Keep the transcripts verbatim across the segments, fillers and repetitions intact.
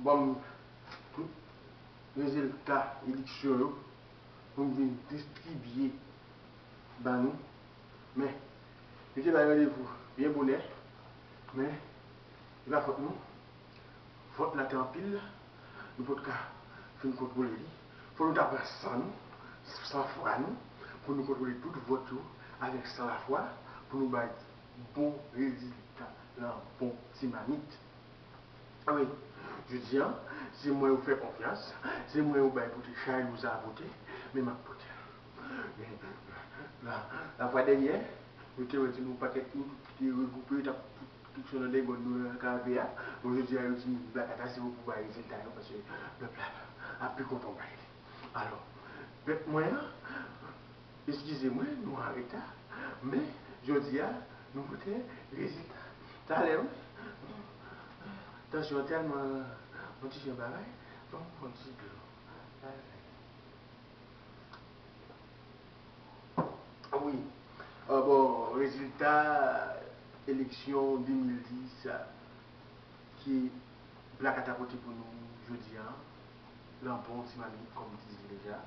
kòm tout rezilta eleksyon yo pou m vin distribye ba nou. Men, nou te bay randevou byen bonè, men e pa fòt nou. Vòt la te anpil, nou pot ka fin kontwole li. Fò nou ta pran san nou, san fwa nou, pou nou kontwole tout vòt yo avèk san lafwa, pou nou bay bon rezilta nan bon ti mamit. Wi, jodi a, se mwen yo fè konfyans, se mwen yo bay pote chay nou sa pote, men m ap pote l. Men, la, lafwa dènyè, nou te wè ti nou pakèt moun ki te regwoupe, yo t ap fout kesyon nan dègòn nou nan kave a. Bon, jodi a, yo di blakata se ou pou bay rezilta yo, paske pèp la ap pi kontan w bay li. Alò, pèp mwen an, eskize mwen, nou an reta, men jodi a, nou pote rezilta. Talè, wi, tansyon an tèlman yon ti jan bagay, ban m pran yon ti dlo. Talè. Wi. Ah, bon, rezilta eleksyon de mil dis ki blakata pote pou nou jodi a, nan bon ti mamit, kòm m te di l deja.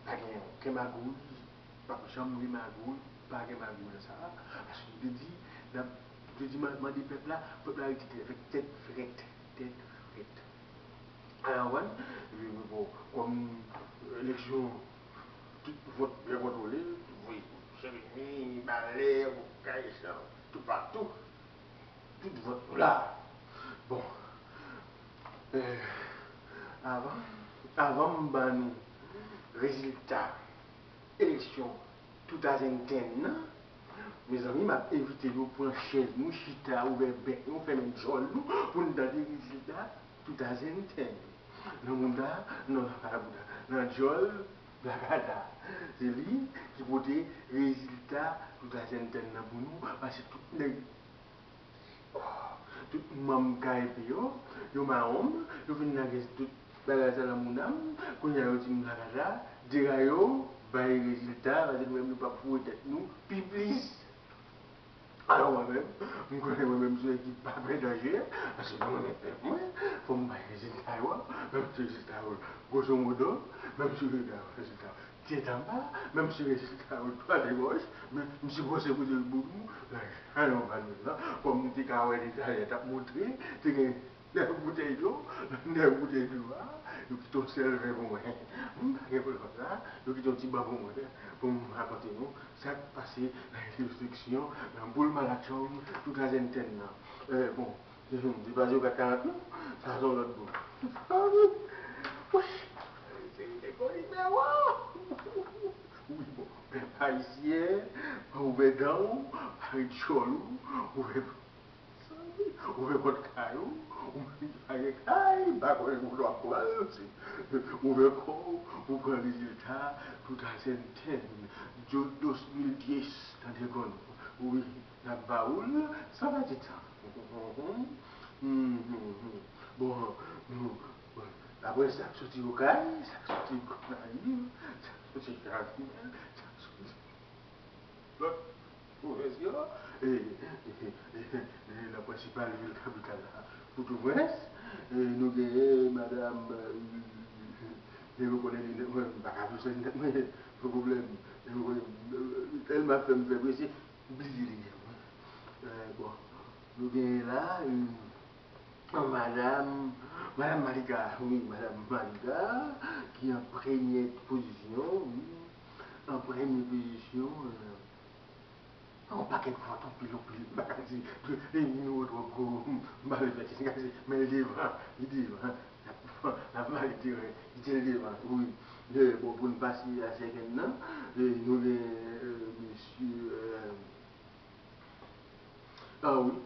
Pa gen okenn magouy, p ap janm gen magouy, pa gen magouy nan sa. Paske m te di, n ap, m te di, man-, mande pèp la, pèp la rete avèk tèt frèt, tèt frèt. Alò, w konprann? Epi, bon, kòm eleksyon, tout vòt byen kontwole, wi, seremoni, balè, bokay, sa, toupatou, tout vòt nou la. Bon, eh, avan, avan m ban nou rezilta eleksyon two thousand ten nan, mezanmi, m ap envite nou pran chèz nou, chita, ouvè bèk nou, fèmen djòl nou, pou n tande rezilta two thousand ten. Nan mouda, nan, pa nan mouda, nan djòl, blakata. Se li ki pote rezilta two thousand ten nan pou nou, paske tout nèg, tout manm K E P yo, yo mawon m, yo vin lage tout bagay sa nan mouda m, kounye a yo di m blakata, dega yo, bay rezilta, paske nou menm nou p ap foure tèt nou pi plis. Alò mwen menm, m konnen mwen menm se yon ekip pa pè danje, paske mwen renmen pèp mwen, fò m bay rezilta yo, menm si rezilta yo gwosomodo, menm si rezilta yo tèt anba, menm si rezilta yo dwat e gòch, men m sipoze pote l pou nou, alò m pa jwenn nan, kòm m te ka wè detalè t ap montre, te gen nèf boutèy dlo, nèf boutèy dlo a, yo kite yon sèl vè pou mwen. M pa gen pwoblèm ak sa, yo kite yon ti ban pou mwen, pou m rakonte nou sa k pase nan eleksyon, nan boul malatchong two thousand ten nan. Eh, bon, se pa zero kat karant non, sa se yon lòt boul. Wi, se te gon nimewo. Wi, bon, pèp ayisyen, ouvè dan w, pare djòl ou, ouvè Ouvè pòt kay ou, ou menm ki pa gen kay, m pa konnen kote w ap pran l, se, ouvè kò w, ou pran rezilta two thousand ten, dos mil diez, tande konn. Wi, n ap ba ou l, sa pa ti tan. Bon, nou, apre sa k soti Okay, sa k soti Gonayiv, sa k soti Jakmèl, sa k soti lòt pwovens yo, e, e, e, e, nan prensipal vil kapital la, Pòtoprens, e, nou genyen madanm, e, e, nou konnen li nèt, mwen, m pa ka plis li nèt, mwen, pa pwoblèm, e, nou konnen, e, tèlman fè m fè prese, m bliye li nèt, mwen. E, bon, nou genyen la, e, Madanm, Madanm Malika, wi, Madanm Malika, ki an premyè pozisyon, wi, an premyè pozisyon, e, yon pakèt vòt, anpil, anpil, m pa ka di, e, nimewo twòp gwo, m pa vle fè ti, men l devan, li devan, l ap, l ap mare teren, li te devan, wi. E, bon, pou n pase a sèkèn nan, e, nou gen, e, mesye, e, a wi,